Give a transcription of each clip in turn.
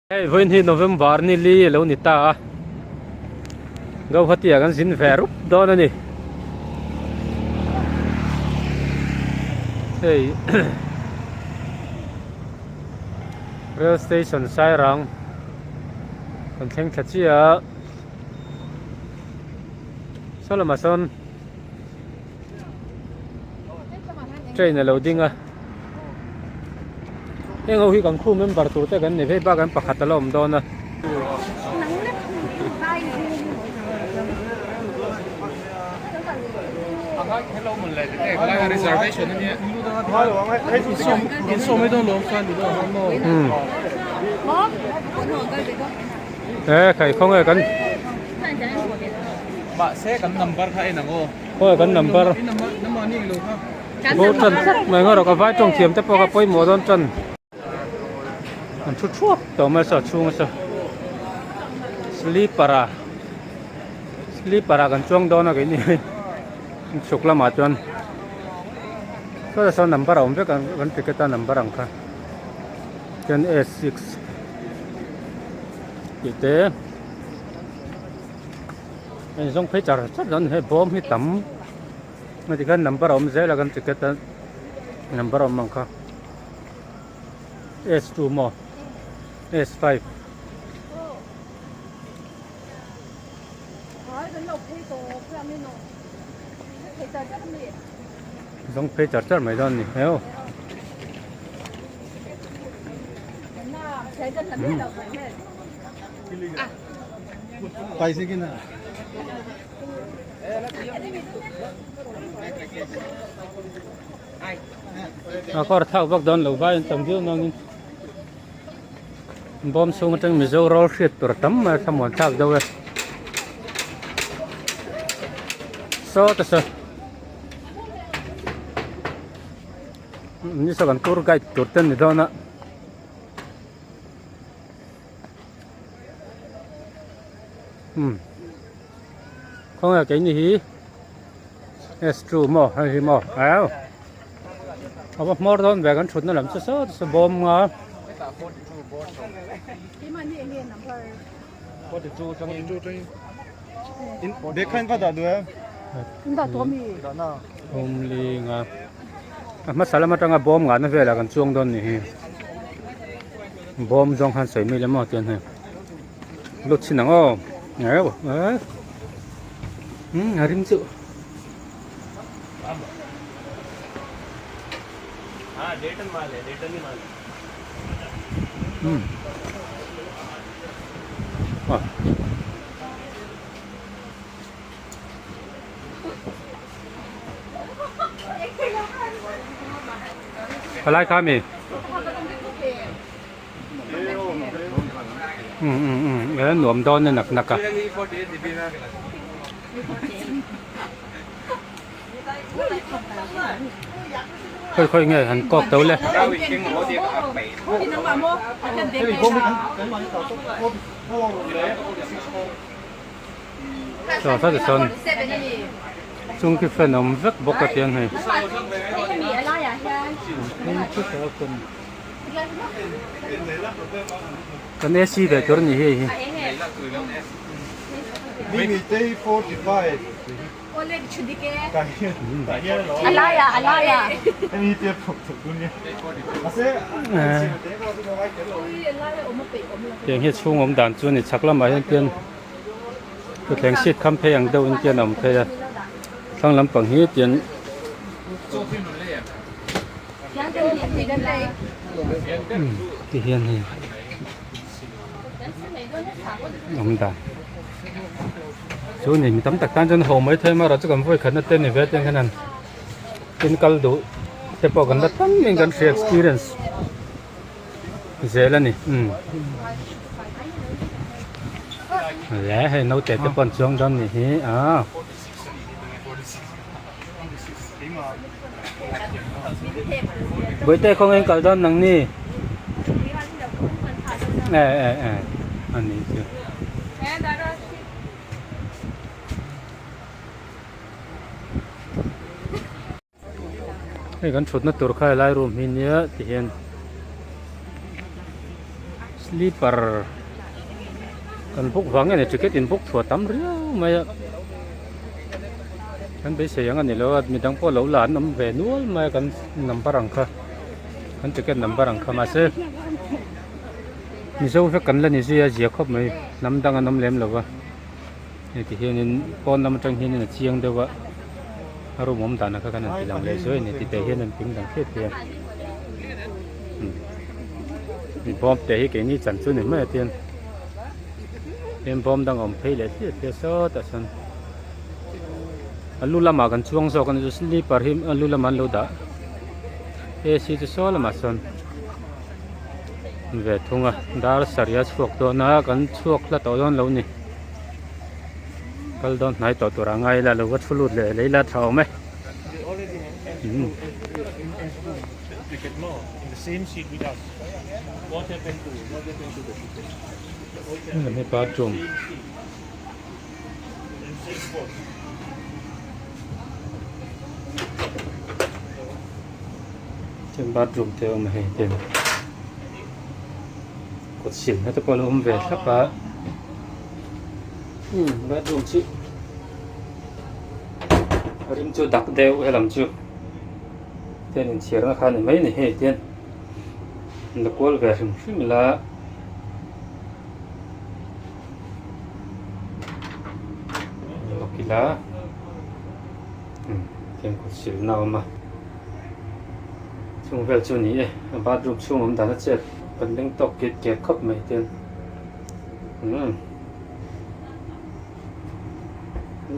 Hei vawiin hi November ni li a lo ni ta a, Guwahati ah kan zin ve rup dawn a ni. Hei Rail Station Sairang kan thleng thla chiah a, saw lamah sawn train a lo ding a. Heng ho hi kan crew member tur te kan ni vei bak an pakhat a la awm dawn a. E khai khaw nge kan khaw nge kan number. Bo tan tlat mai ngaw rawh ka vai tawng thiam te pawh ka pawimawh dawn tan an thu thuap tawh mai saw chhung a saw sleeper ah sleeper ah kan chuang dawn a keini hi chhuk lamah chuan sawtah sawn number a awm vek a kan ticket a number ang kha chuan s six tih te a inzawng phei char char dawn a ni hei bawm hi tam. Heti khan number a awm zel a kan ticket a number a awm ang kha s two maw s five zawng phei char char mai dawn a ni heo A kawr thak vak dawn lo vai an tam viau nangin bawm chhung atang Mizo rawl hriat tur a tam mai a thlamuan thlak deuh e saw ta saw ni saw kan tour guide tur te an ni dawn a. Khawnge keini hi S two maw hei hi maw au a va hmawr dawn ve kan thutna lam chu saw saw bawm nga Thumlinga a hmasa lam atanga bawm ngahna velah kan chuang dawn ni hi bawm zawng khan sawi mai le maw tian hei. Lut chin ang aw ngeu eh umm a rim chu umm ah palai kha mi. Umm nuam dawn e nak nak a. Khawi khawi nge han kawk to le. Chaw saw ti sawn chung khi fan a awm vek bawk a tiang hei. Kan AC ve tur a ni hei hi. Tiang hi chhung awm dan chu a ni chhak lamah hian tian thutthleng seat kham phei ang deuh in tian a awm phei a thlang lampang hi tian. Ti hian hei awm dan chu ni mi tam tak tan chuan haw mai thei amaherawh chu kan vawi khatna te ni ve te hian an tin kal duh te pawh kan la tam in kan hria experience zel a ni umm le hei naute te pawh an chuang dawn ni hi ah. Bawihte khawnge in kal dawn nang ni e e e a ni chu hei kan thutna tur kha helai room hi nia ti hian. Sleeper kan book vang nge ni ticket in book chhuah tam riau mai a kan beisei ang a ni lo a midang pawh lo la an awm ve nual mai a kan number ang kha kan ticket number ang kha mahse mizo vek kan la ni zui a zia khawp mai hnam dang an awm lem lo va hei ti hianin pawn lam atang hianin a chiang deuh a a room awm dan ang kha kan han ti lang leh zuai a ni titeh hian an ping dang hriat thei a. Bawm te hi keini chan chu ni mai a tian tin bawm dang a awm phei leh hliah hliah sawtah sawn a lu lamah kan chuang zawk a ni chu sleeper hi a lu lamah an lo dah A C chu saw lamah sawn ve thung a dar sarih a chhuak dawn a kan chhuak hla tawh dawn lo ni kal dawn hnai tawh tur ah ngai ila lo va thu lut leh lei la tha awm e. Hemi bathroom chuan bathroom te a awm a hei ten kawt silna te pawh a lo awm ve thlap a umm bathroom chu a rim chu dak deuh helam chu. Tian inchhirna kha a ni mai a ni hei tian la kual ve hrim hrim ila lawk ila tian kut silna a awm a chung vel chu a ni e a bathroom chhung awm dan a chet kan beng tawk kit ket khawp mai tian umm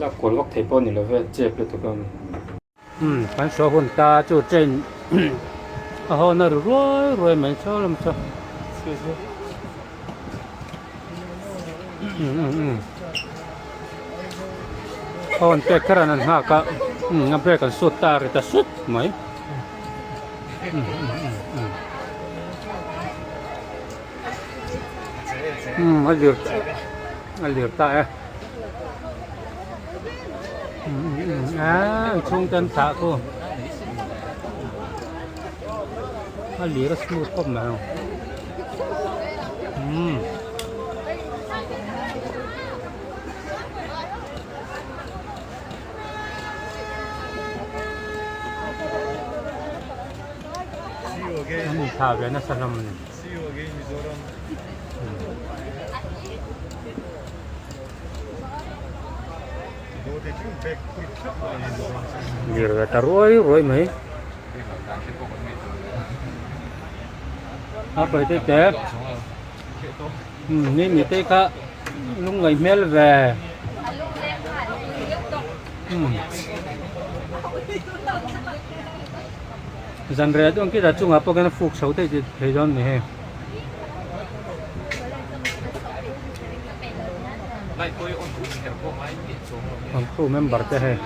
lak kual vak thei pawh a ni lo ve chep lutuk a. Umm kan sawi hun ta chu train a hawn a ri ruai ruai mai chaw lam chu umm umm umm hawn pek kher an an nghak a umm a brake an sut ta a ri ta sut mai umm umm umm umm umm a lir a lir ta e. Aaa chhung te an thlah khu a lir a smooth khawp mai ang umm. An inthlah ve nasa hlawm a ni. Lir ve ta ruai ruai mai a pawi te te ni mi te kha lungngaih hmel ve zan reh dawn khi ta chungah pawh khian a fuk chho thei thei dawn a ni hei. An crew member te hei.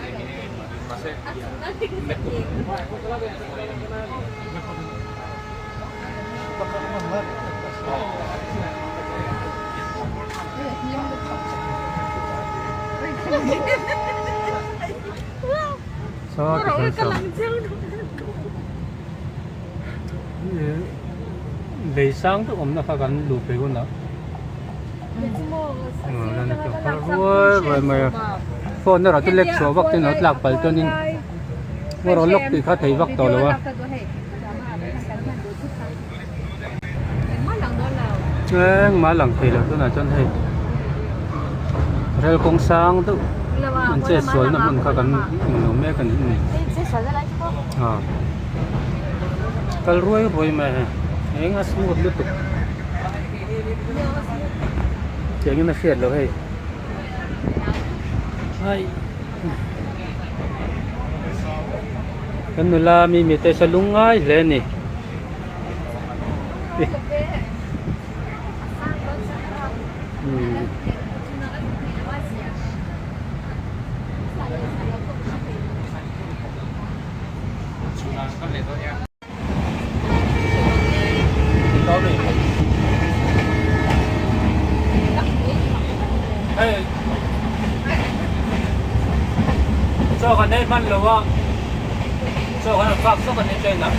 Saw ti khan saw. Lei sang deuh awmna kha kan luh phei hunah ruai ruai mai a phone erawh chu lek chhuah vak ten a lo tlak palh chuanin erawh lock tih kha thei vak tawh lo a. Engmah a lang thei lo tunah chuan hei rel kawng sang deuh an chet sualna hmun kha kan hmu lo mek a ni aw kal ruai ruai mai a hei eng a smooth lutuk tiang in a hriat loh hei hai kan nula mi mite saw lungngai hle a ni. Chaw kan ei hman lo a chaw kan rawn fak sawk a ni train ah.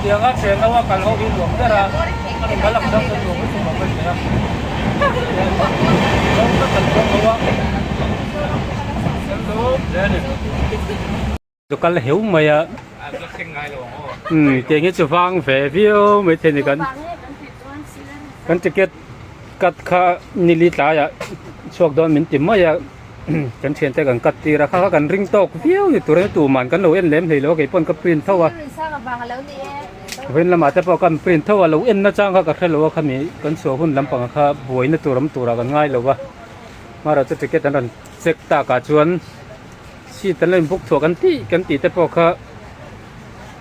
Tianga thian ho a kal ho hi nuam ber a, kal ang dang chuan nuam lutuk lo ka hria. Zo ka kal chuang ho a. Chu kal heu mai a. Umm tiang hi chu vang ve viau mai thei a ni kan kan ticket cut kha nili tlaiah chhuak dawn min ti mai a. Kan thiante kan cut tir a kha kha kan ring tawk viau ni tur a tuman kan lo en lem hlei lo a keipawn ka print tho a vawiin lamah te pawh kan print tho a lo en na chang kha ka hrelo a khami kan chhuah hun lampang kha buaina tur awm turah kan ngai lo a hmarah chu ticket an rawn check takah chuan seat an lo in book thuah kan tih kan tih te pawh kha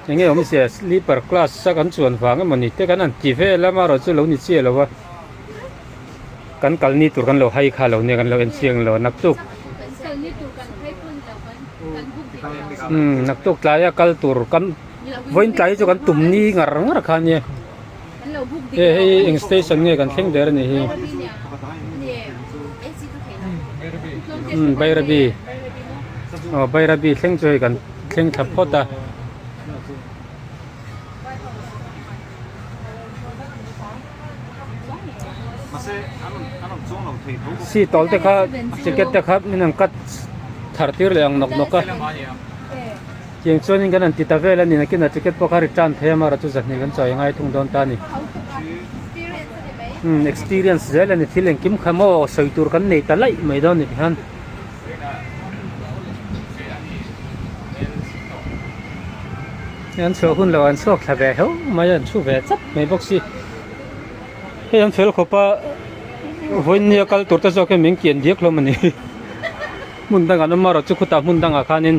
eng nge awmzia sleeper class a kan chuan vang emawni te kan han ti vel a hmarah chu lo ni chiah lo a. Kan kal ni tur kan lo hai kha lo nia kan lo en chiang lo naktuk umm naktuk tlaia kal tur kan vawiin tlai hi chu kan tum ni ngar ngar kha nia he hei eng station nge kan thleng der a nih hi umm Bairabi aw Bairabi thleng chu hei kan thleng thla phawt a. Seat tawl te kha ticket te kha min an cut thar tir leh ang nawk nawk a tiang chuanin kan han ti ta vel a ni nakinah ticket pawh kha return thei a amaherawhchu zahnih kan chawi ngai thung dawn ta a ni umm experience zel a ni thil engkim kha maw sawi tur kan nei ta laih mai dawn a ni tihian. An chhuah hun loh an chhuak thla ve heu mai a an thu ve chap mai bawk si hei an fel khawp a vawiin nia kal tur te zawk hian min kian diak hlawm a ni hmun dangah an awm a rawh chu khutah hmun dangah khanin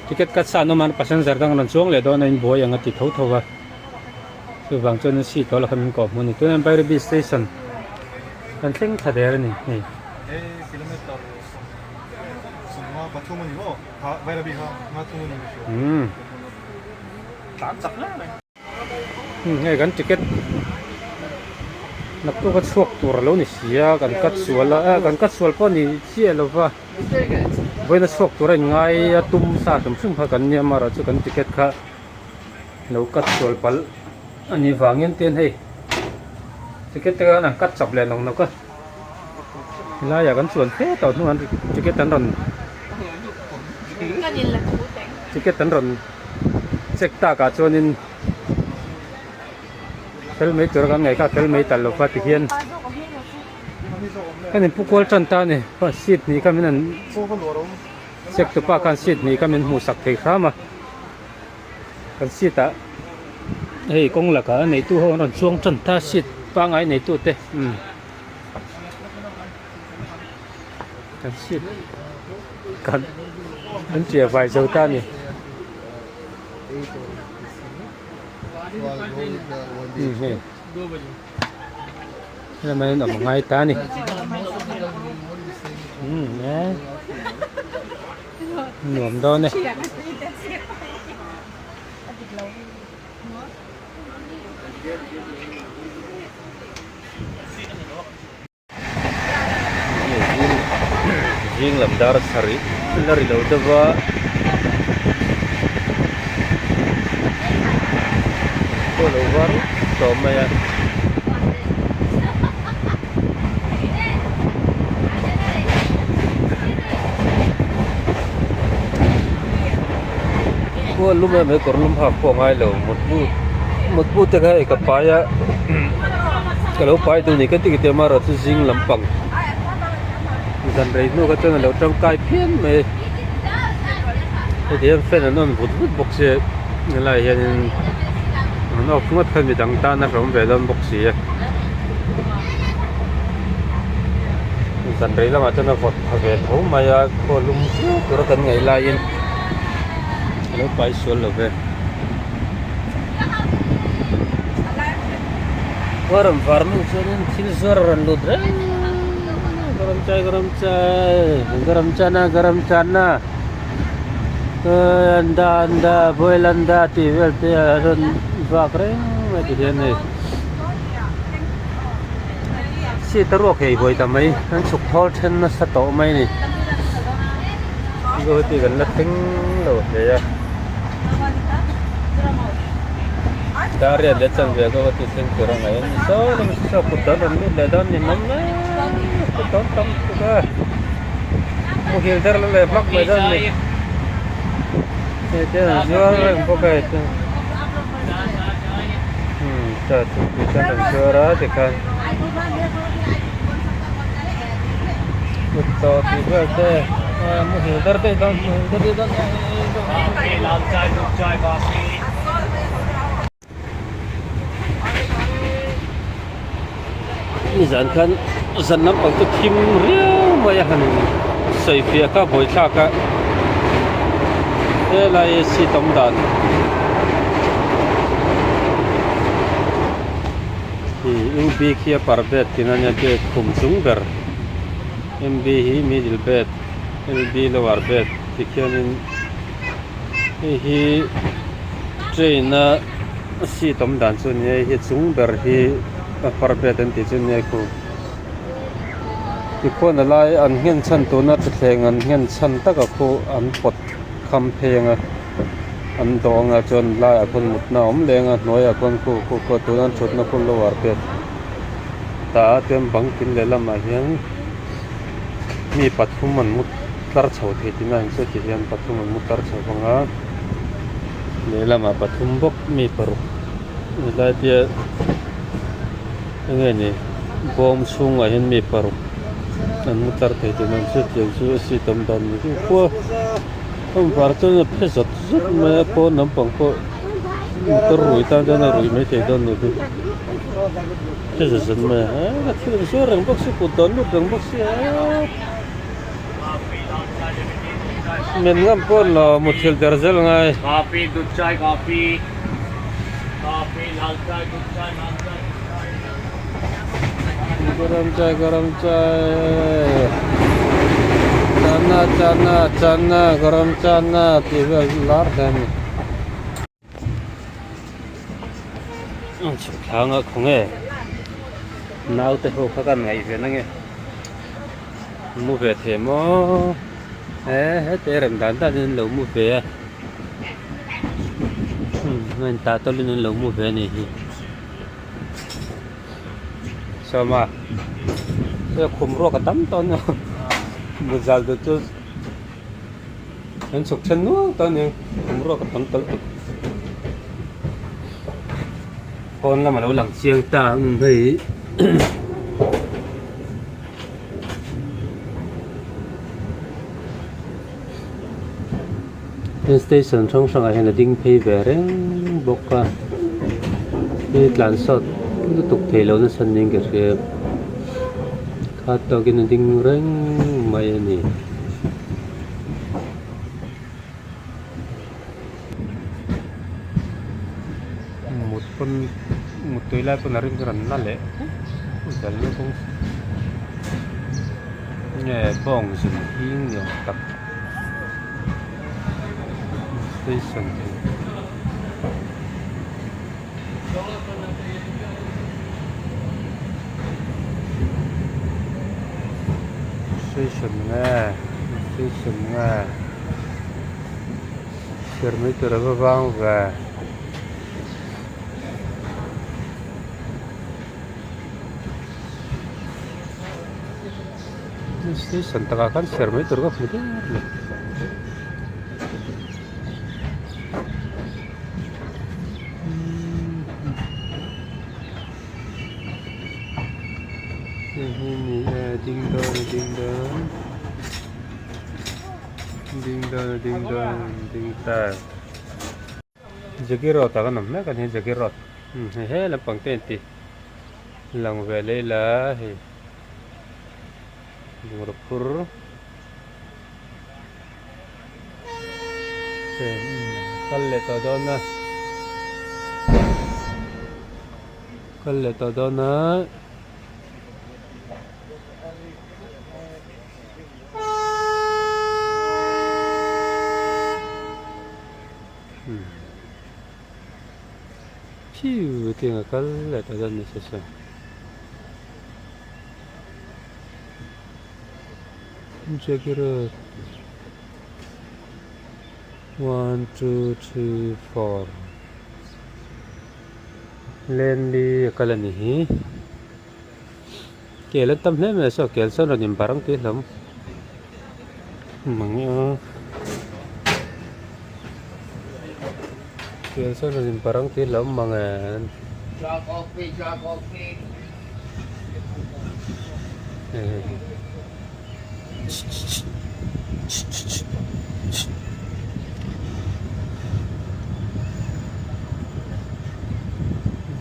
ticket cut sa an awm a passenger dang an rawn chuang leh dawn a inbuai ang a ti tho tho a chuvang chuan seat lo la kha min kawh hmu a ni tunah Bairabi station kan thleng thla der a ni hei. Umm hei kan ticket naktuk a chhuak tur alo ni si a kan cut sual a eh kan cut sual pawh ni chiah lo va vawiin a chhuak tur a in ngai a tum sa hrim hrim kha kan nia amaherawh chu kan ticket kha lo cut sual palh a nih vangin ten hei ticket te khan an cut chap leh nawk nawk a. Helaiah kan chuan fe tawh hnuah ticket an rawn ticket an rawn check takah chuanin fel mai tura kan ngaih kha a fel mai ta lo va tihian kan inpu kual tan ta a ni seat hnih kha min han check tu pa khan seat hnih kha min hmuh sak thei hram a kan seat ah hei kawng lakah a neitu ho an rawn chuang tan ta seat pangngai neitu te umm. Kan seat kan an tia vai zo ta a ni. Hmm hei helama hian awm a ngai ta a ni. Hmm e nuam dawn e. Zing lam dar sarih la ri lo deuh va pawh lo var tawh mai a. Khual lum em mai kawr lum hak pawh a ngai lo mutbu mutbu te kha hei ka pai a ka lo pai duh ni ka ti tih amaherawh chu zing lampang zan rei hnu kha chuan a lo tangkai phian mai heti hian fan an on vut vut bawk sia helaiah hianin an off ngawt kha midang tan a hlawm ve dawn bawk si a. Zan rei lamah chuan a vawt pha ve tho mai a khaw lum viau tura kan ngaih laiin a lo pai sual lo ve. Khuaram var hnu chuanin thil zuar a rawn lut reng Garam chai garam chai garam chana garam chana anda anda boil anda tih vel te a rawn vak reng mai ti hian hei seat a ruak hei huai ta mai an chhuk thawl then nasa tawh mai a ni guwahati kan la thleng lo hle a Darian leh chanve guwahati thleng tur a ngaih a ni saw lam saw kut dawn rawn lut leh dawn ninawm mai kut dawn tam tuk a muhil der la leh hmak mai dawn a ni hei te an zuar reng bawk a hei te umm chaw thingpui te an rawn zuar a tikhan kut tawh tih vel te muhil der daih dawn muhil der daih dawn. Nizan khan zan lampang chu thim riau mai a han sawi fiah kha buaithlak a helai seat awm dan ih U B khi a par bed tihna ania bed khum chung ber M B hi middle bed L B lower bed tikhianin hei hi train a seat awm dan chu a ni a hei hi a chung ber hi upper bed an tih chu a nia khu tikhuan a lai an nghen chhan tuna thuthleng an nghen chhan taka khu an pawt kham phei ang a an dawh ang a chuan laiah khuan mutna a awm leng a hnuaiah khuan khu khu khu tuna an thutna khu lower bed tah a chuan bang kil lehlamah hian mi pathum an mu tlar chho thei tihna ang chu ti hian pathum an mu tlar chho vang a lehlamah pathum bawk mi paruk helai te enge ni bawm chhungah hian mi paruk an mu tlar thei tihna ang chu tiang chu a seat awm dan ni khua heng var chuan a phe zawt zawt mai a pawn lampang pawh motor rui tan chuan a rui maithei dawn ni chu phe zawt zawt mai a ka thil an sawi reng bawk si kut dawn lut reng bawk si a. Men ngam pawn lo muthilh der zel ngai. Coffee dudh chai coffee coffee lal chai dudh chai lal chai Garam chai garam chai chana chana chana garam chana tih vel lar hle a ni. Chhuk thlang a khaw nge naute ho kha kan ngaih ve nange mu ve thei maw he hete rem dan dan in an lo mu ve a umm a intah tawlhin an lo mu ve a nih hi sawma khum ruak a tam tawh a nia muzal duh chu. An chhuk then nual ta a ni kum ruak a tam tal tuk. Pawn lam a lo lang chiang ta umm hei Train station hrang hrangah hian a ding phei ve reng bawk a hei tlan sawt lutuk thei lo nasa niin ka hria khat tawkin a ding reng mai a ni. Mut pawn mut tui lai pawn a ring ran na leh zel na kawng nge bawng zun hing ni awm tak station hi. Station nge station nge chhiar mai tur a va vang ve. Station takah khan chhiar mai tur ka hmu der mai. Hei hi ni e ding dawn a ding dawn ding dawn a ding dawn ding ta Jagir road ah kan awm mek a ni Jagir road hei he lampang te inti lang ve leh ila hei bungraw phur. Kal leh tawh dawn a kal leh tawh dawn a. Phiu tiang a kal leh ta dawn ni se se. Jagiroad 1 2 3 4 Lenli a kal a ni hi. Kel an tam hle mai a saw kel sawn rawn inbar ang tih hlawm mang a kel sawn rawn inbar ang tih hlawm mang e.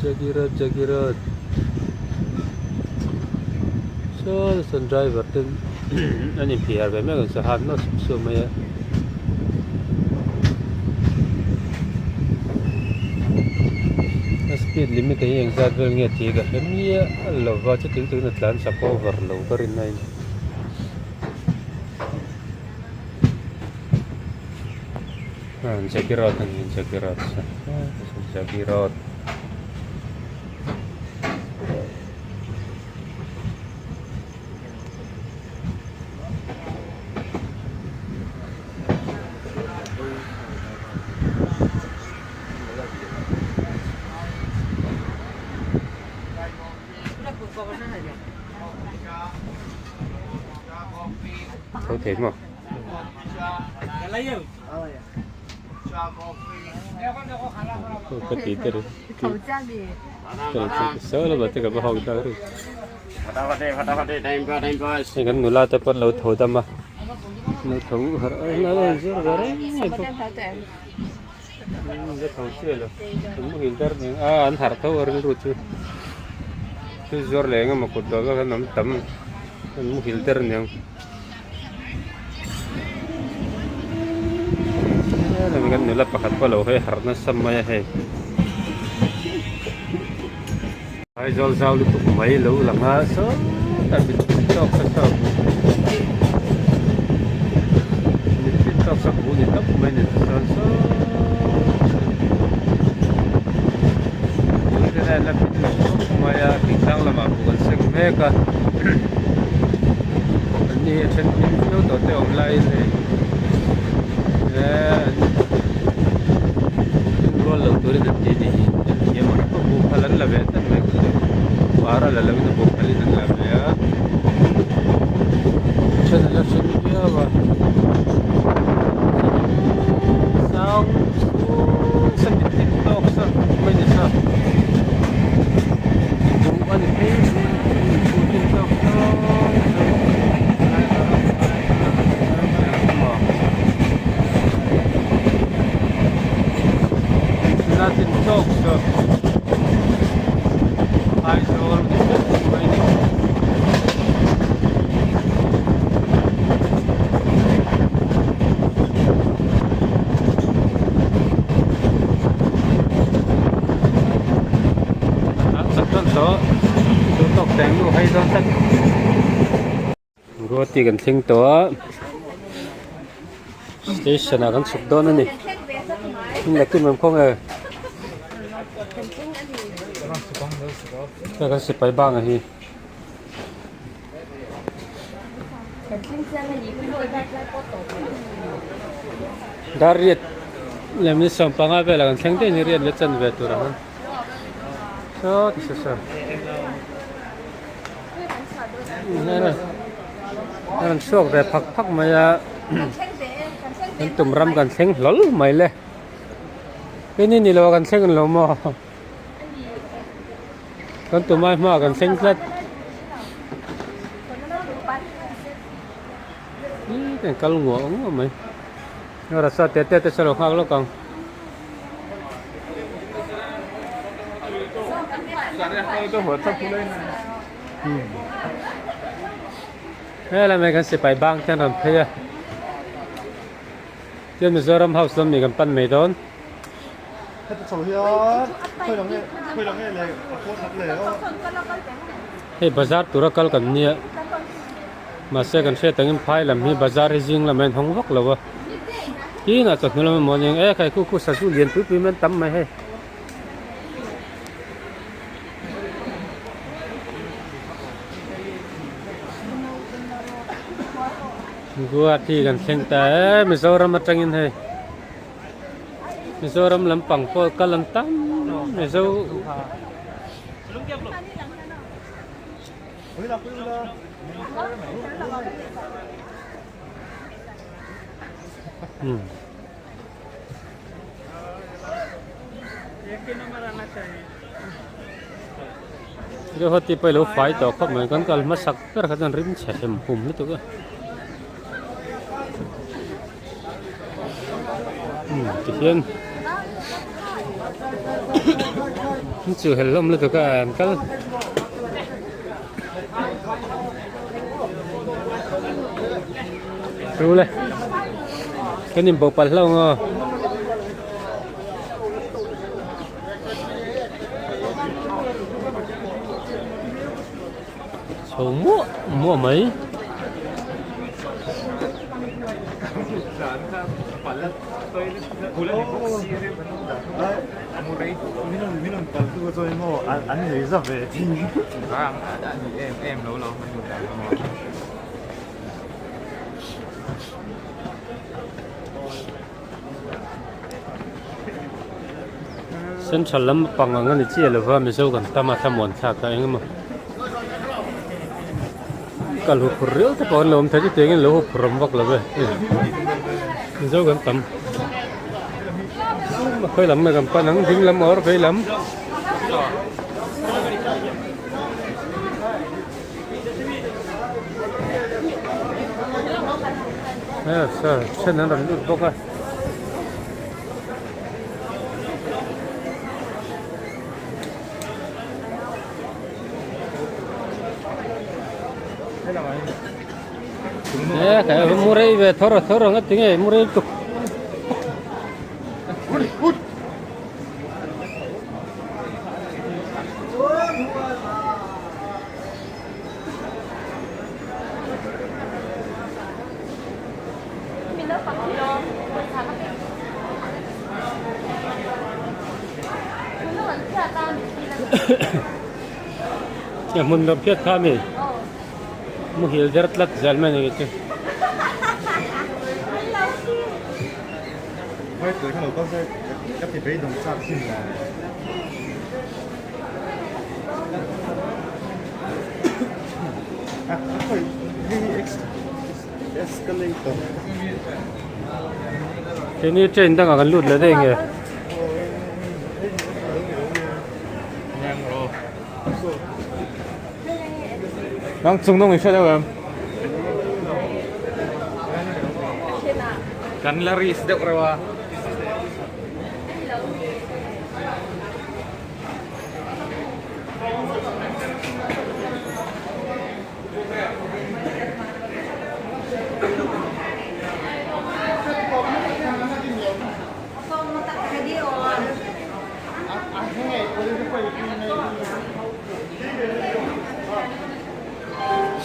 Jagiroad Jagiroad saw sawn driver te an inphiar ve mek ang chu han nawk sup sup mai a. A speed limit hi engzat vel nge tih ka hre miah lova chuti lutuk in a tlan chak over lo ka rin a in. Jagiroad a ni Jagiroad Jagiroad. Tho thei maw? Ka ti te Saw lamah te ka va hawk dak reng. Hei kan nula te pawn lo tho dam a, lo tho harh a zir ve reng mai bawk. Umm la tho chiah lo, an muhil dar nen a an harh tho a rilru chu thil zuar leh engemaw kut dawh vek an awm tam an muhil der aniang. Helai kan nula pakhat pawh lo hawi harh nasa mai a hei. Aizawl zau lutuk mai lo lang a sawtah mit tawk sa saw mit tawk sa bu ni tawp mai a ni tichuan saw tui te hian la pin lo khawp mai a thingtlang lamah buh kan seng mek a an ni hi a then hlim viau tawh te awm laiin hei eee an rual lo turin an ti a ni hi an thiam ang reng a buh phal an la ve tlat mai ka ti para la loin a buh phalin an la ve a then an la hring viau a sang sa mit dik tawk sa mai ni sa buh a ni phei buh tin tawk tawk Nothing talk so Aizawl ni vek mai ni. Guwahati kan thleng tawh a station ah kan chhuk dawn a ni nakin awm khawng e hei kan sipai bang a hi. Dar riat lem ni 15 velah kan thleng daih a ni riat leh chanve turah khan saw ti sa saw. A rawn chhuak ve phak phak mai a kan tum ram kan thleng hlawl mai le keini ni lo kan thleng lo maw kan tum ai hmaah kan thleng tlat ih kan kal nguah nguah mai rasa te te te saw lo nghak lawk ang. Helai mai kan sipai bang te an rawn phei a chuan Mizoram house lam nih kan pan mai dawn. Hei bazar tura kal kan nia mahse kan hriat angin phai lam hi bazar hi zing lamah a inhawng vak lo a. Tinah chawhnu lam emaw aniang e khai khu khu sazu lian pui pui mai an tam mai hei. Guwahati kan thleng ta e Mizoram atangin hei Mizoram lampang pawh kal an tam Mizo Hmm. Guwahati pawh i lo fai tawh khawp mai kan kal hmasak ber kha chuan rim chhe hem hum lutuk a umm tihian an chu hel hlawm lutuk a an kal Thu le kan in bo palh hlauh ang aw. Chho muah muah mai. Central lam pang ang a ni chiah lova Mizo kan tam a thlamuan thlak a eng emaw kal hu phur riau te pawh an lo awm thei chutiang in lo hu phur awm vak lo ve Mizo kan tam khawi lam nge kan pan ang ding lam or vei lam. Then an rawn lut bawk a. E mu rei ve thawr thawr ang a ti nge mu rei tuk. Hmun lo phiat kha mi muhil der tlat zel mai ni chu. Keini train dangah kan lut leh daih nge. Nang chung nung i hre deuh em? Kan la risk deuh reuh a.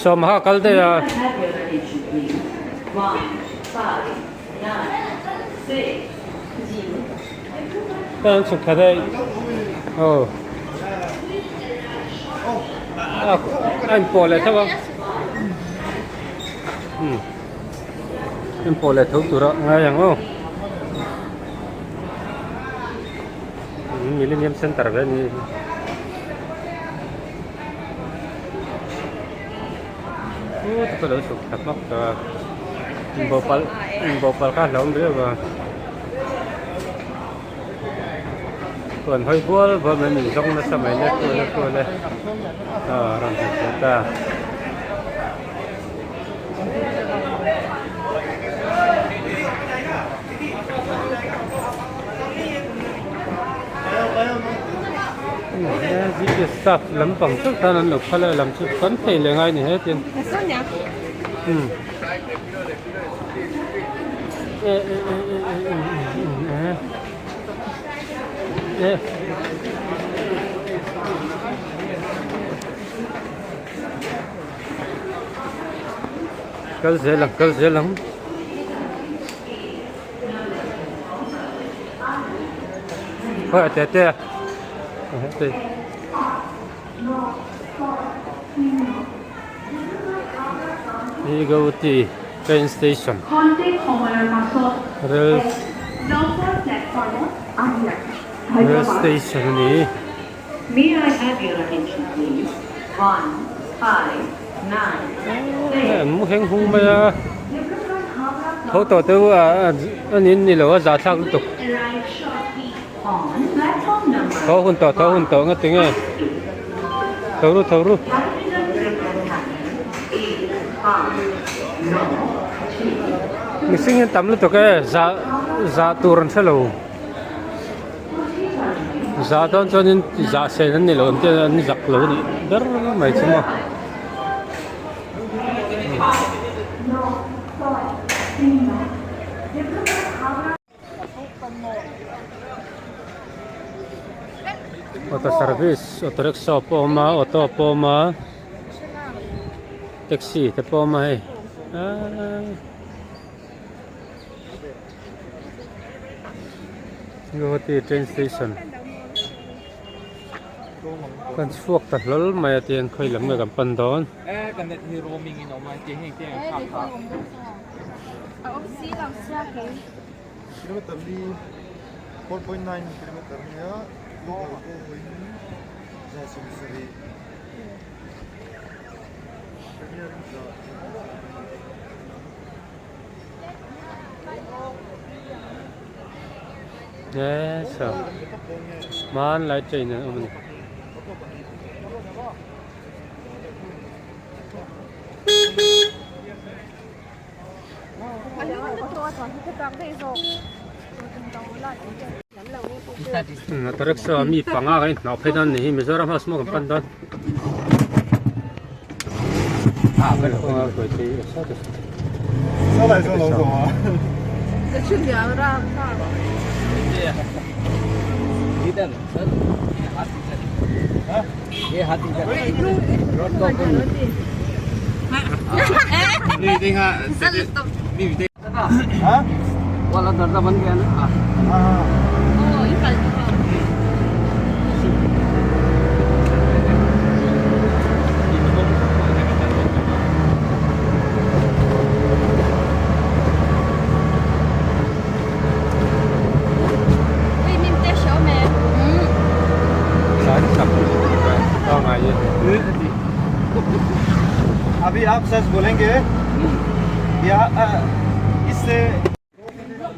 Sawm ha kal daih a. Ka an chhuk thla daih aw a a inpawh leh tho a umm inpawh leh tho tura ngai ang aw Millennium Center ve a ni. Ka lo chhuk thla hmak tawh a inbawhpalh inbawhpalh kha a hlauhawm riau a chuan hawi bual bual mai min zawng nasa mai le kual a kual e aw rawn hmu thei ta. Staff lampang chauh tan an lo phal a lam chu kan thei leh ngai ni hetin umm e e e e e e e kal zel ang kal zel ang. Khawi a tete a hi Gauti Train station Rail Rail station a ni. An mu heng hung mai a tho tawh te u a a nin ni lo a zahthlak lutuk tho hun tawh tho hun tawh nga tinge tho ru tho ru. Mihring hi an tam lutuk e zah zah tur an hre lo zah dawn chuanin zah sen an ni lo ang te an zak lo a nih ber mai chu maw. Auto service auto rickshaw pawh a awm a auto pawh a awm a taxi te pawh a awm a hei aaa Guwahati train station kan chhuak ta hlawl mai a tiang khawi lam nge kan pan dawn. Kilometer li 4.9 kilometer nia Google ko hoin za 70 Premier za Yes hmanlai train an awm a ni. Auto rickshaw mi panga kan inhnawh phei dawn a ni hi Mizoram house maw kan pan dawn.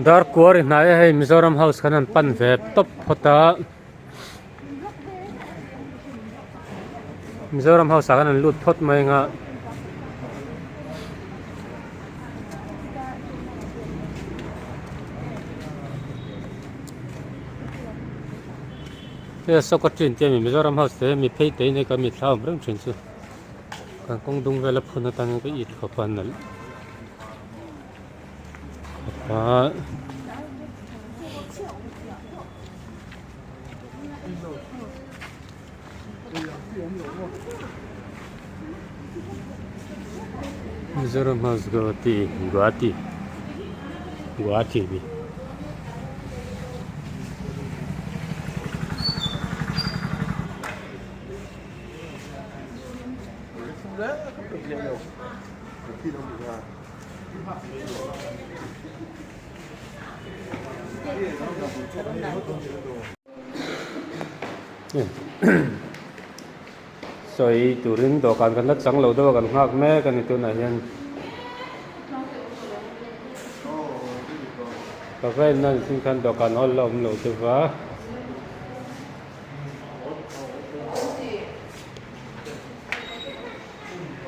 Dar kuar i hnai a hei Mizoram house khan an pan ve tawp phawt a Mizoram house ah khan an lut phawt mai ang a. Hei a sawka thin te a ni Mizoram house te mi phei te in hei ka mi thla awm reng thin chu kan kawng dung vel a phun atangin ka it khawp a nalh khawp a. Mizoram House Guwahati Guwahati Guwahati a ni. Sawi turin dawhkan kan la chang lo deuh a kan nghak mek a ni tunah hian ka va en nan sin khan dawhkan awl la awm lo deuh va.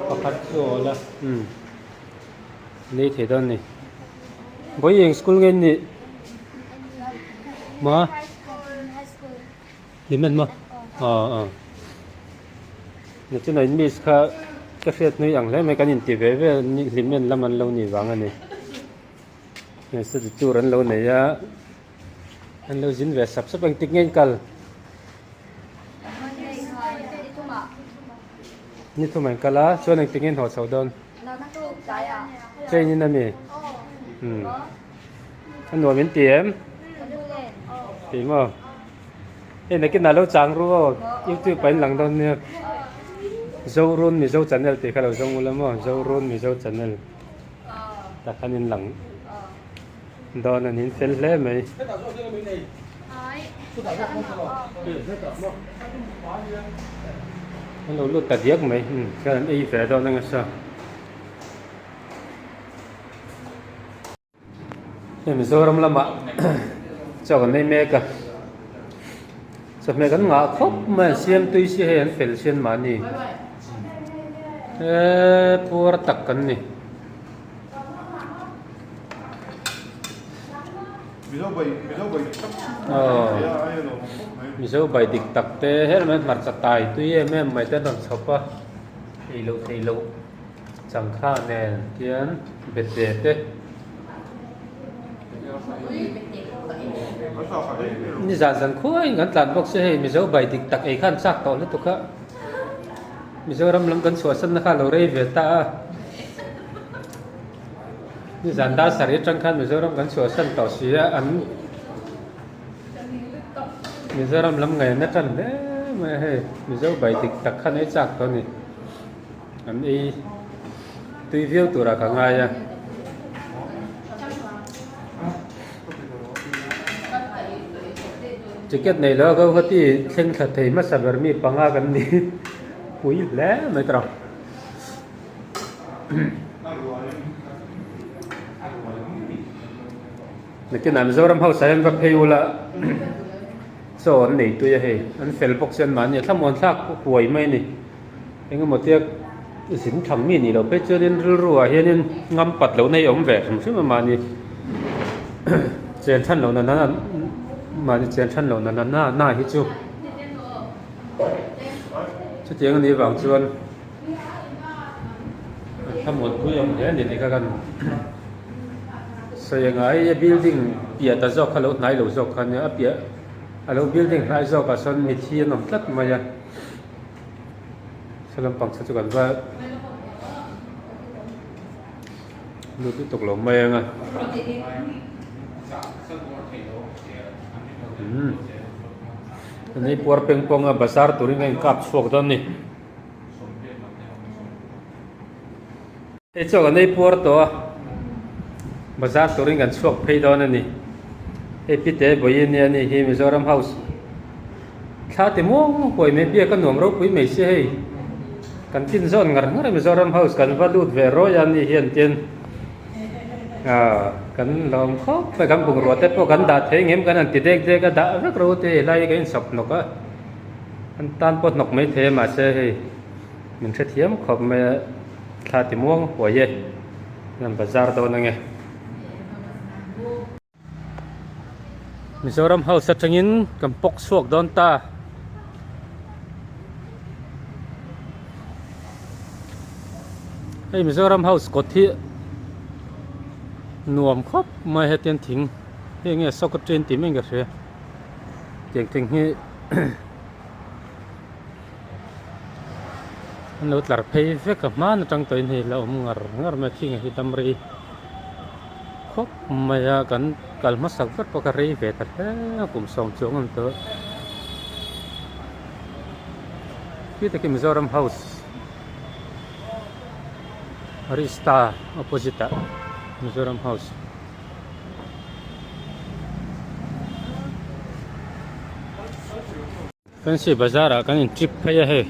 Pakhat chu a awl a umm nei thei dawn a ni vawi eng school nge an nih maw. Hlimen maw? Aw aw. Nachuna in miss kha ka hriat hnui ang hle mai kan inti ve ve hlimen lam an lo nih vang a ni. Hei study tour an lo nei a, an lo zin ve sap sap engtik nge in kal? Ni thum ah in kal a, chuan engtik nge in haw chho dawn? Train in a mi? Umm. A nuam in ti em? Ti maw? Hei nakin ah lo chang ru aw youtube ah in lang dawn nia Zorun Mizo channel tih kha lo zawng ula maw Zorun Mizo channel. Tah khan in lang dawn a ni in fel hle mai. An lo lut ta diak mai chuan an ei ve dawn anga sa. Hei Mizoram lamah chaw kan ei mek a chawhmeh kan ngah khawp mai a siam tui si hei an fel sian mahni eee puar tak kan ni. Aw Mizo bai dik tak te helmet hmarcha tai tui em em mai te an rawn chhawp a ei loh theih loh. Changkha nen hian bete te nizan zan khuaiin kan tlan bawk se hei Mizo bai dik tak ei khan chak tawh lutuk a Mizoram lam kan chhuahsanna kha a lo rei ve ta a nizan dar sarih atang khan Mizoram kan chhuahsan tawh si a an Mizoram lam ngaihna tan hle mai a hei Mizo bai dik tak khan ei chak tawh a ni. An ei tui viau turah ka ngai a. Ticket nei lo a Guwahati thleng thla thei hmasa ber mi panga kan ni pui hle mai tawh. Nakinah Mizoram house ah hian va phei ula chaw an nei tui a hei an fel bawk chuan mahni a thlamuan thlak huai mai a ni. Engemaw tia zin thang mi nih loh phei chuanin rilru ah hianin ngam pat lohna hi a awm ve hrim hrim a mahni chen than lohna na mahni chen than lohna na na na hi chu chutiang a nih vang chuan an thlamuan pui awm hle a ni tih kha kan sawi anga hei a building piah ta zawk kha lo hnai lo zawk kha nia a piah a lo building hnai zawk ah sawn mithi an awm tlat mai a. Saw lampang saw chu kan va lut lutuk lo mai ang a umm an ei puar peng pawng a bazar turin a inkap chhuak dawn a ni hei chuan kan ei puar tawh a bazar turin kan chhuak phei dawn a ni hei pite vawiin nia ni hi Mizoram house. Thla ti muang huai mai biak a nuam ropui mai si hei. Kan tin zawn ngar ngar a Mizoram House kan va lut ve rawi a ni hian tin ah kan lawm khawp mai kan bungrua te pawh kan dah thei ngem kan han ti dek dek a dah vek ro te hei lai hi kan insawp hnawk a an tan pawh hnawk mai thei a mahse hei min hrethiam khawp mai a thla ti muang huai e an bazar dawn ange. Mizoram House atangin kan pawk chhuak dawn ta. Hei Mizoram House kawt hi nuam khawp mai hetiang thing hei nge sawka train tih mai in ka hria tiang thing hi an lo tlar phei vek a hman atang tawhin hei la awm ngar ngar mai a thing hi dam rei. Khawp mai a kan kal hmasak vek pawh ka rei ve ta hle a kum sawm chuang awm tawh khi takin Mizoram house Arista opposite ah Mizoram house. Fancy bazar ah kan in trip phei a hei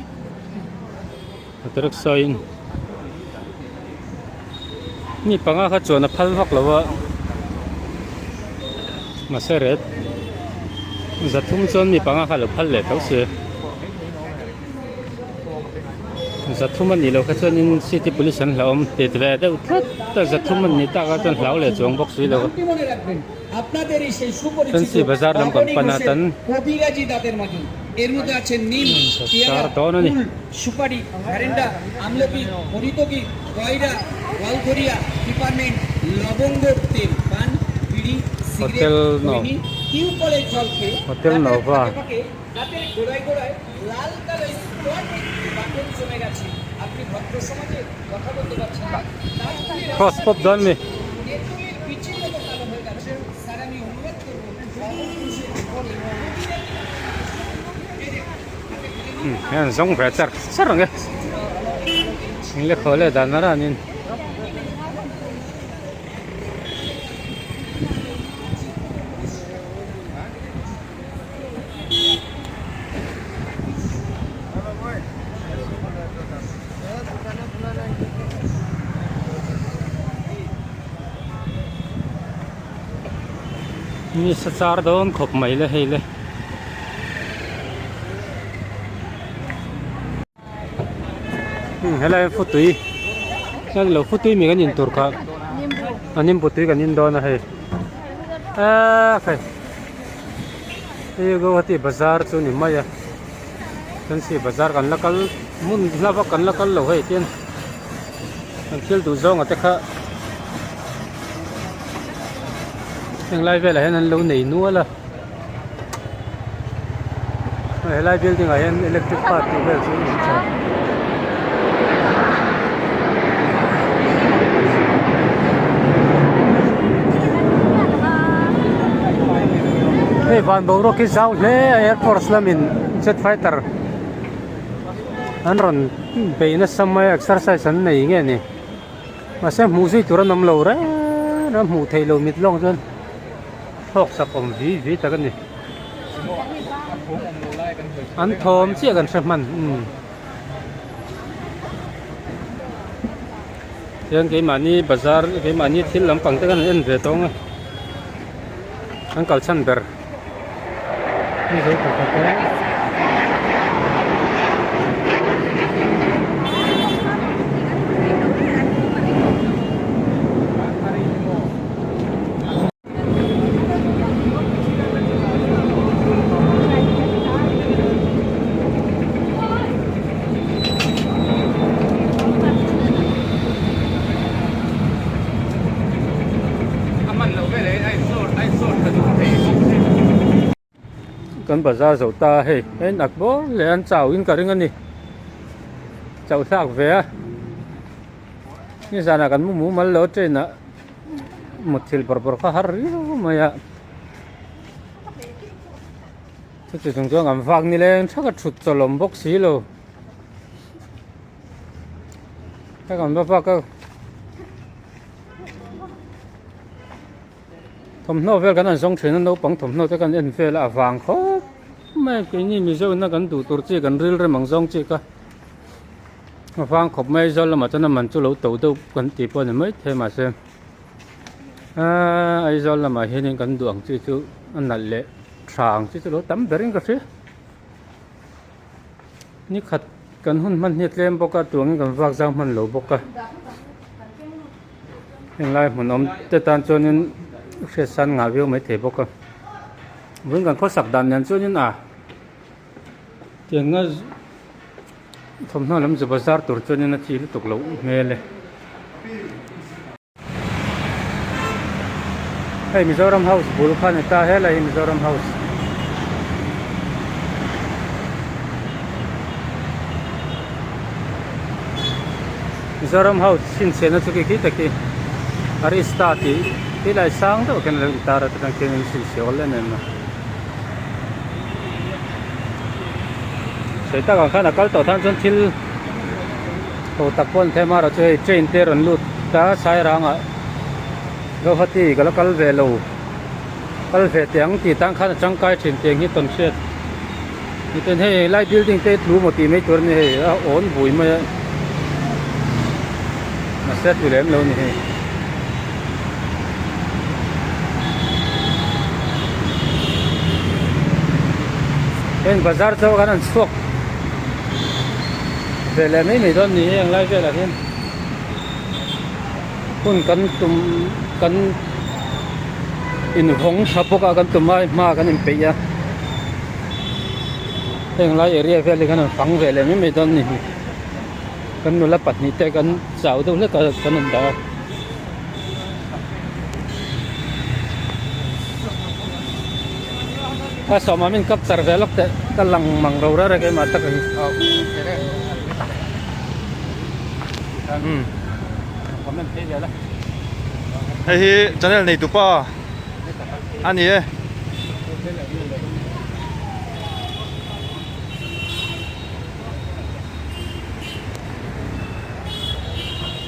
auto rickshaw in mi panga kha chuan a phal vak lo a mahse ret zathum chuan mi panga kha a lo phal leh tho si zathum a nih loh kha chuanin city police an hlauhawm tit ve deuh tlat a zathum a nih tak ah chuan hlau leh chuang bawk si lo a. Fancy bazar lam kan pan a tan bazar dawn a ni. Hotel no Hotel Nova. Cross pawp dawn a ni. Hei an zawng ve char char ang e. Eng le khaw le dan a ranin. Ni sa char dawn khawp mai le hei le. Helai futui chuan lo futui mi kan in tur kha a nimbu tui kan in dawn a hei aaa khai hei Guwahati bazar chu ni mai a fancy bazar kan la kal hmun hla vak kan la kal lo hei tin kan thil duh zawng ah te kha heng lai velah hian an lo nei nual a. Helai building ah hian electric part tih vel chu a awm thin. Hei van boruak hi zau hle a air force lamin jet fighter an rawn bei nasa mai a exercise an nei nge ni mahse hmuh zui tur an awm lo reng a hmuh theih loh mit lawng chuan. Thawk sak awm vi vi tak a ni. An thawm chiah kan hre hman umm. Chuan keimahni bazar keimahni thil lampang te khan an en ve tawng a. An kal chhan ber. Hei zo pakhat a. Kan bazar zo ta hei hei nak bawr leh an chau in ka ring a ni chauh hlak ve a nizanah kan mu mumal lo train ah. Mutthilh bawrh bawrh kha har riau mai a chuti chung chuan kan vak ni leng thak a thut chawlh awm bawk si lo ka kan va vak a thawmhnaw vel kan han zawng thin a naupang thawmhnaw te kan en vel a a vang khawp mai a keini mizo ina kan duh tur chi kan rilrem ang zawng chi kha. A vang khawp mai Aizawl lamah chuan a man chu lo to deuh kan tih pawh a ni maithei mahse aaa Aizawl lamah hianin kan duh ang chi chu a nalh leh tha ang chi chu lo tam berin ka hria nikhat kan hun hman hi a tlem bawk a tuangin kan vak zau hman lo bawk a henglai hmun awm te tan chuanin hriat san ngah viau maithei bawk a vawiin kan khawsak dan nen chuanin a tianga. Thawmhnaw lam chu bazar tur chuanin a chi lutuk loh hmel e. Hei Mizoram House bul kha a ni ta helai hi Mizoram House. Mizoram House chhinchhiahna chu khi khi tak hi Arista tih tilai sang deuh khian a lo intar a chutah khian an chhinchhiah awl em em a. Sawi tak ang khan a kal tawh tan chuan thil ho tak pawh an them a erawh chu hei train te rawn lut ta sairang ah Guwahati ka la kal ve lo kal ve teh ang tih tan khan a tangkai thin tiang hi tawn hriat miten hei helai building te hi tlu maw tih mai tur a ni hei a awn bui mai a mahse a tlu lem lo a ni hei. Heng bazar chu kan han chhuak ve leh mai mai dawn ni heng lai velah hian hun kan tum kan invawng tha bawk a kan tum a hma kan inpeih a heng lai area vel hi kan han fang ve leh mai mai dawn ni. Kan nula pahnih te kan chau deuh hlek a kan rawn dah a. A sawmah min capture ve lawk teh ka lang mang ro rara keimah tak ang. Um. Comment phei ve la. Hei hi channel nei tupa a ni e.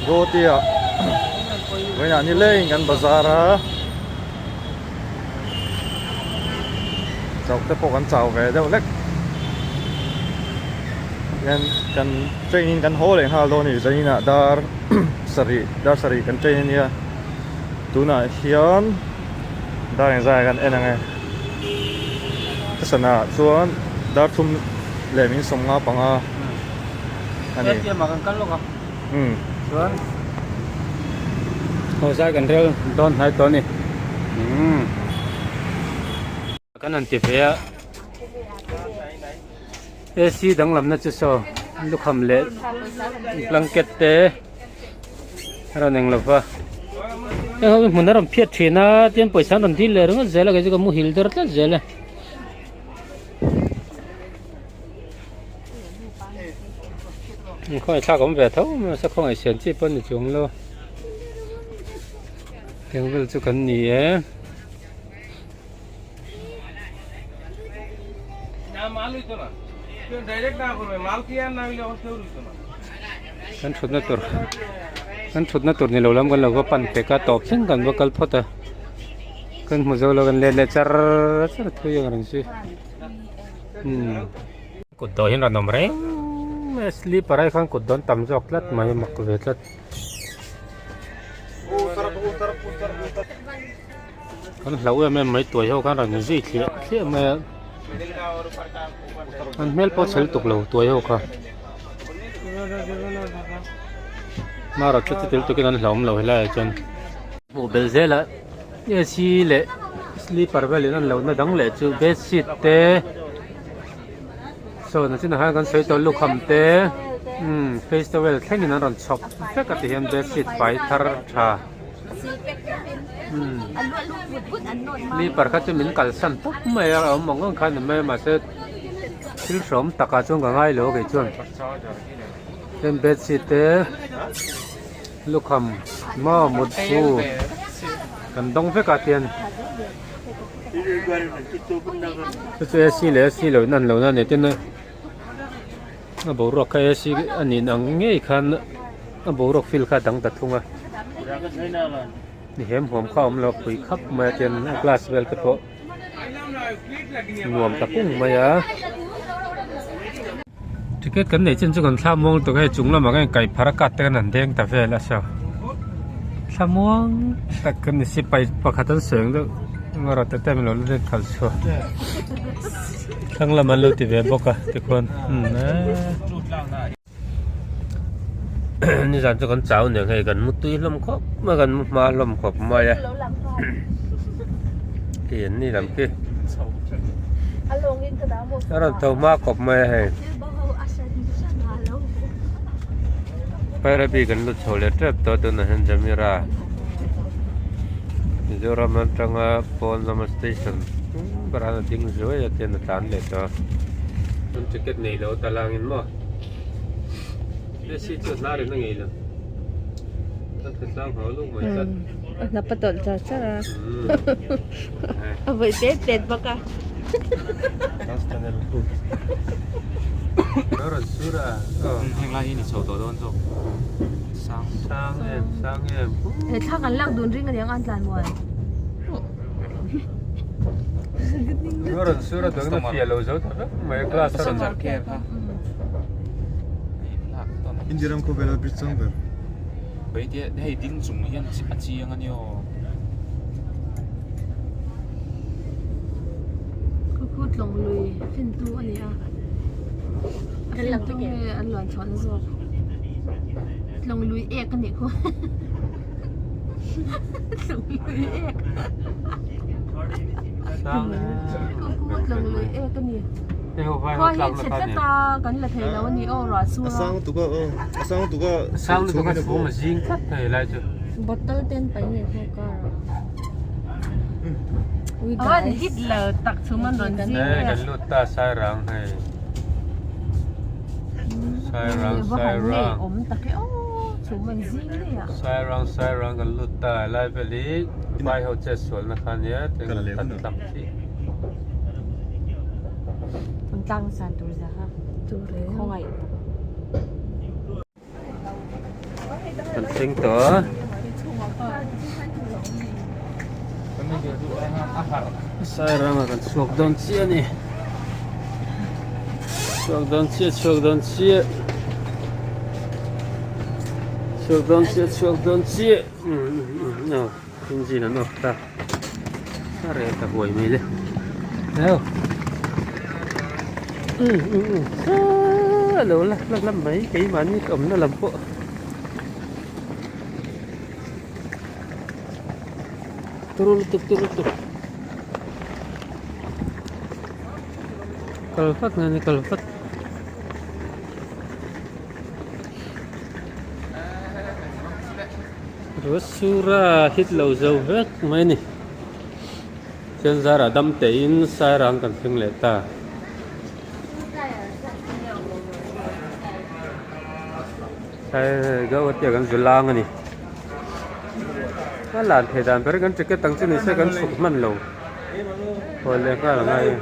Guwahati ah vawiinah ni leng kan bazar a chauh te pawh kan chau ve deuh hlek hian kan train in kan haw leh nghal dawn a ni zaninah dar sarih dar sarih kan train ania tunah hian. Dar engzah kan en ang e. Ka sana ah chuan dar thum leh min 55 a ni. ATM ah kan kal lawk a. Umm. Chuan haw zai kan rel dawn hnai tawh a ni. Umm. Kan han ti ve a. AC danglamna chu saw lukham leh blanket te a rawn eng lova heng ho hi hmun a rawn phiat thin a tin pawisa an rawn dil leh ringawt zel a kei chu ka muhil der tlat zel e. Khawngaih thlak awm ve tho mahse khawngaih siam chi pawh a ni chuang lo tiang vel chu kan ni e. Kan thutna tur kan thutna tur ni lo lam kan lo va pan pek a tawp thleng kan va kal phawt a kan hmu zo lo kan let leh char char thui ang reng si umm kut dawh hi an rawn awm reng mai a sleeper ai khan kut dawn tam zawk tlat mai a mak ve tlat. Kan hlauh em em mai tuai ho khan rawn inzui thliah thliah mai a an hmel pawh chhel tuk lo tuai ho kha mara chu chuti lutukin an hlauhawm lo helai ah chuan hmuh belh zel a AC leh sleeper velin an lohna dang leh chu bedsheet te saw nachinah hian kan sawi tawh lukham te umm face towel thlengin an rawn chhawp vek a ti hian bedsheet fai thar tha. Sleeper kha chu min kalsan tawp mai a, a awm ang ang khan ni mai a mahse thil hrawm takah chuan ka ngai lo a kei chuan chuan bedsheet te lukham maw mutbu kan dawng vek a tian chu chu AC leh AC loh in an lohna a ni tin a boruak kha AC a nih ang ngei khan a boruak feel kha a dang ta thung a ni hem huam kha a awm lo a phui khap mai a tian a glass vel te pawh nuam ta pung mai a ticket kan neih chin chu kan thla muang lutuk a hei chung lamah khan kaih phar a cut te khan an deng ta vel a saw thla muang tak kan ni sipai pakhat an sawi ang deuh erawh tete min lo la let khalh chhuak. Thlang lam an lo ti ve bawk a tikhuan umm nizan chu kan chau nen hei kan mu tui hlawm khawp mai a kan mu hma hlawm khawp mai a khi an ni lam khi a rawn tho hma khawp mai a hei Pairabi kan lut chho leh tep tawh tunah hian Jamira Mizoram atanga pawn lama station berah hian a ding zuai a tian a tlan leh tawh a an ticket nei lo ta langin maw AC chu a hnar in a ngei lo an hretlang ho luh mai tlat a hnap a tawlh char char a a vawi pet pet bawk a Heng lai hi ni chho tawh dawn zawk sang sang em sang em he thla kan lak dun ring aniang an tlan mual rawn sur a dawng na fiah lo zo ta vek mai class a rawn India ram khawvela bridge chang ber. Hei ding chung hian a chiang a nia aw. Khukhu tlawng lui fintu a ni a a fintu nge an luan chhuah na zawk tlawng lui ek a nih khu tlawng lui ek khukhu tlawng lui ek a ni khua hi chhe tlat a kan la thei lo a ni aw ruah sur a a sang lutuk a aw a sang lutuk a a sang lutuk a chhum a zing tlat thei lai chu bottle ten pai nge khaw kar ah. Avan hit lo tak chhum an rawn zing Hei kan lut ta Sairang hei Sairang Sairang awm tak e aw chhum an zing nei ah Sairang Sairang kan lut ta helai vel hi vai ho chet sual na kha nia tin kan tan tlang chi An tlang san tur za ha khawngaih Kan thleng tawh a. Sairanga kan chhuak dawn chiah a ni. Chhuak dawn chiah chhuak dawn chiah. Chhuak dawn chiah chhuak dawn chiah. Umm umm aw engine an off ta. A reh ta huai mai le. Eo. Um um um a lo la la la mai keimahni awmna lam pawh. Turu lutuk turu lutuk. Kal vat nge ni kal vat. Ruatsura hit lo zo vek mai a ni. Chuan zarah dam tein sairang kan thleng leh ta. Sai Gauhati ah kan zu lang a ni. A lan theih dan ber kan ticket ang chu ni se kan chhuk hman lo. Haw leh nghal a ngai a.